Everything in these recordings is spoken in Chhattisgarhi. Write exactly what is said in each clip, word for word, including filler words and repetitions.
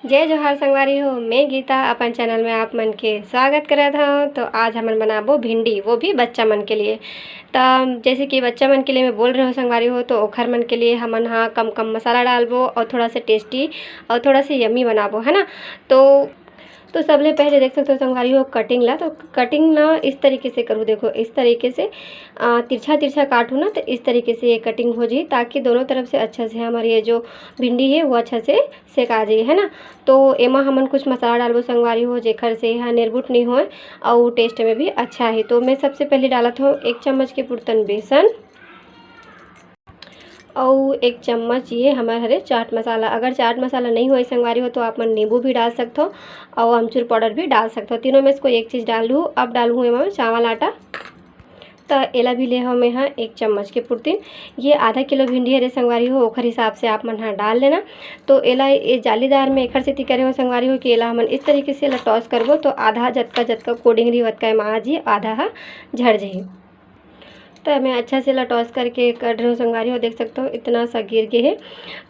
जय जोहार संगवारी हो, मैं गीता अपन चैनल में आप मन के स्वागत करत हव। तो आज हमन बनाबो भिंडी, वो भी बच्चा मन के लिए। त जैसे कि बच्चा मन के लिए मैं बोल रहे हो संगवारी हो, तो ओखर मन के लिए हमन हा कम कम मसाला डालबो और थोड़ा से टेस्टी और थोड़ा से यम्मी बनाबो, है ना। तो तो सबले पहले देख सकते हो संगवारी हो कटिंग ला। तो कटिंग ना इस तरीके से करूँ, देखो इस तरीके से आ, तिरछा तिरछा काटू ना, तो इस तरीके से ये कटिंग हो जाए, ताकि दोनों तरफ से अच्छा से हमारी ये जो भिंडी है वो अच्छा से सेका जाए, है ना। तो एमा हमन कुछ मसाला डालबो संगवारी हो, जेखर से यहाँ निर्बुट नहीं होए और टेस्ट में भी अच्छा है। तो मैं सबसे पहले डालत हूँ एक चम्मच के पुरतन बेसन और एक चम्मच ये हमार हरे चाट मसाला। अगर चाट मसाला नहीं होए संगवारी हो, तो आप मन नींबू भी डाल सकते हो और अमचूर पाउडर भी डाल सकते हो। तीनों में से कोई एक चीज़ डाल लूँ। अब डालूँ एमा चावल आटा। त एला भी ले हव मैं ह एक चम्मच के पुरतिन। ये आधा किलो भिंडी हरे संगवारी हो, ओखर हिसाब से आप मन ह डाल लेना। तो एला ये जालीदार में एखर सेती करे हो संगवारी हो कि एला हमन इस तरीके से एला टॉस करबो, तो आधा जतका जतका कोडिंग रही, ओतका एमा आ जी, आधा ह झड़ जही। तो मैं अच्छा से एला टॉस करके कर रही हूँ संगवारी हो, देख सकते हो इतना सा गिर गे हे।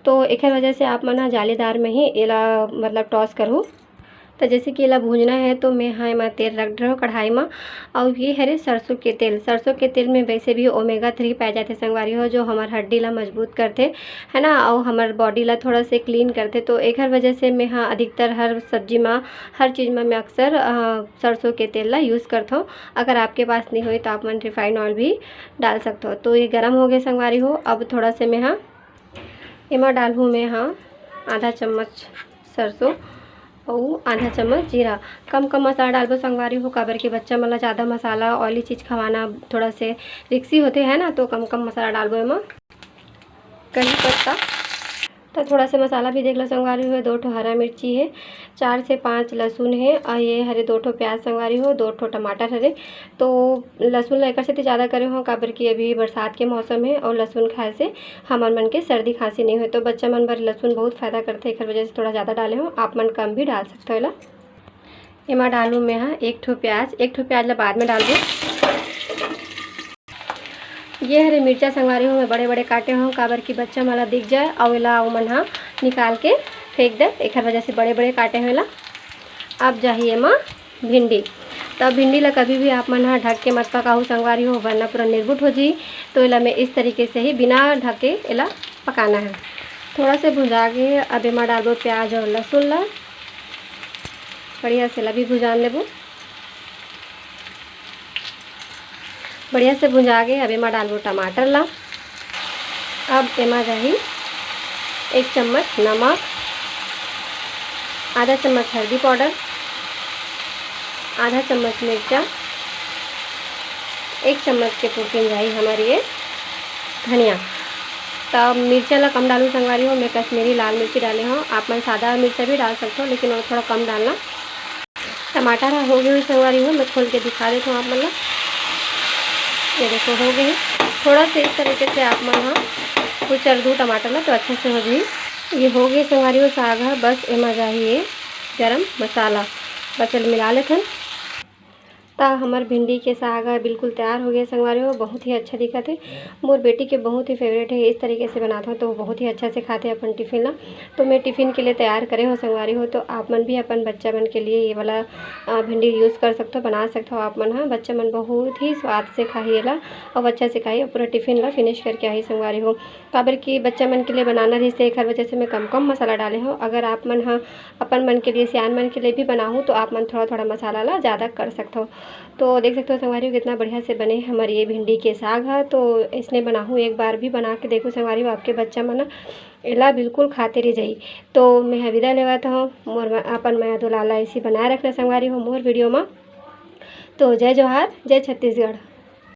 तो एखर वजह से आप मन ह जालीदार में ही एला मतलब टॉस करहू। तो जैसे कि एला भूजना है, तो मैं हाँ एमा तेल रख रहे हूँ कढ़ाई में। और ये हरे सरसों के तेल। सरसों के तेल में वैसे भी ओमेगा थ्री पाए जाते संगवारी हो, जो हमार हड्डी ला मजबूत करते, है ना, और हमार बॉडी ला थोड़ा से क्लीन करते। तो एखर वजह से मैं हाँ अधिकतर हर सब्जी में, हर चीज़ में मैं अक्सर अ, सरसों के तेल ला यूज़ करता हूँ। अगर आपके पास नहीं होई, तो आप मन रिफाइंड ऑयल भी डाल सकते हो। तो ये गरम हो गए संगवारी हो, अब थोड़ा से मैं हाँ एमा डालहूँ मैं हाँ आधा चम्मच सरसों अउ आधा चम्मच जीरा। कम कम मसाला डालबो संगवारी हो, काबर के बच्चा मन ला ज़्यादा मसाला, ऑयली चीज़ खवाना थोड़ा से रिक्सी होते है ना, तो कम कम मसाला डालबो एमा। करी पत्ता, तो थोड़ा से मसाला भी देख लो संगवारी हो, दो ठो हरा मिर्ची है, चार से पाँच लहसुन है, और ये हरे दो ठो प्याज संगवारी हो, दो ठो टमाटर हरे। तो लहसुन ला एकर सेती ज़्यादा करे हो, काबर कि अभी बरसात के मौसम है और लहसुन खाए से हमर मन के सर्दी खांसी नहीं होए। तो बच्चा मन बर लहसुन बहुत फ़ायदा करथे, एकर वजह से थोड़ा ज़्यादा डाले हो, आप मन कम भी डाल सकते हो एला। एमा डालूँ मैं हाँ एक ठो प्याज, एक ठो प्याज ला बाद में डालबो। ये हरे मिर्चा संगवारी हो, मैं बड़े बड़े काटे हो, काबर कि बच्चा मन ला दिख जाए और एला ओमन हा निकाल के फेंक दे, एकर वजह से बड़े बड़े काटे हो एला। अब जाही एमा भिंडी। तो भिंडी ला कभी भी आप मन हा ढक के मत पकाहू संगवारी हो, वरना पूरा निर्बुट हो जी। तो एला मैं इस तरीके से ही बिना ढके एला पकाना है। थोड़ा से भुंजा के अब एमा डालबो प्याज और लहसुन ला, बढ़िया से एला भी भुजान लेबो। बढ़िया से भुंजा गे। अब एमा डालबो टमाटर ला। अब एमा जाही एक चम्मच नमक, आधा चम्मच हल्दी पाउडर, आधा चम्मच मिर्चा, एक चम्मच के पुरतिन जाही हमर ये धनिया। त मिर्चा ला कम डालू संगवारी हो, मैं कश्मीरी लाल मिर्ची डाले हो, आप मन सादा मिर्चा भी डाल सकते हो, लेकिन वो थोड़ा कम डालना। टमाटर ह हो गए संगवारी हो, मैं खोल के दिखा देता हूँ आप मन ला। ये देखो हो गए, थोड़ा से इस तरीके से आप मन हा कुचर दू टमाटर ला तो अच्छा से हो जाही। ये हो गए संगवारी हो साग ह, बस एमा जाही ये गरम मसाला, बस एला मिला लेथन। त हमर भिंडी के साग ह बिल्कुल तैयार हो गए संगवारी हो, बहुत ही अच्छा दिखत हे। मोर बेटी के बहुत ही फेवरेट है, इस तरीके से बनाता हूँ तो वो बहुत ही अच्छा से खाते हैं अपन टिफिन ला। तो मैं टिफिन के लिए तैयार करे हो संगवारी हो, तो आप मन भी अपन बच्चा मन के लिए ये वाला अ, भिंडी यूज़ कर सकते हो, बना सकते हो आप मन। हाँ, बच्चा मन बहुत ही स्वाद से खाही एला और अच्छा से खाही और पूरा टिफिन ला फिनिश करके आही संगवारी हो। काबर कि बच्चा मन के लिए बनाना रहिस, एखर वजह से मैं कम कम मसाला डाले हूँ। अगर आप मन ह अपन मन के लिए, सियान मन के लिए भी बनाहूँ, तो आप मन थोड़ा थोड़ा मसाला ला ज़्यादा कर सकते हो। तो देख सकते हो संगवारी हो, कितना बढ़िया से बने हमर ये भिंडी के साग ह। तो इसने बनाहूँ, एक बार भी बना के देखो संगवारी हो, आपके बच्चा मन एला बिल्कुल खाते रह जाही। तो मैं ह विदा लेवत हूँ, मोर म-, अपन मया दुलार ला ऐसी बनाए रखना संगवारी हो मोर वीडियो में। तो जय जोहार, जय छत्तीसगढ़।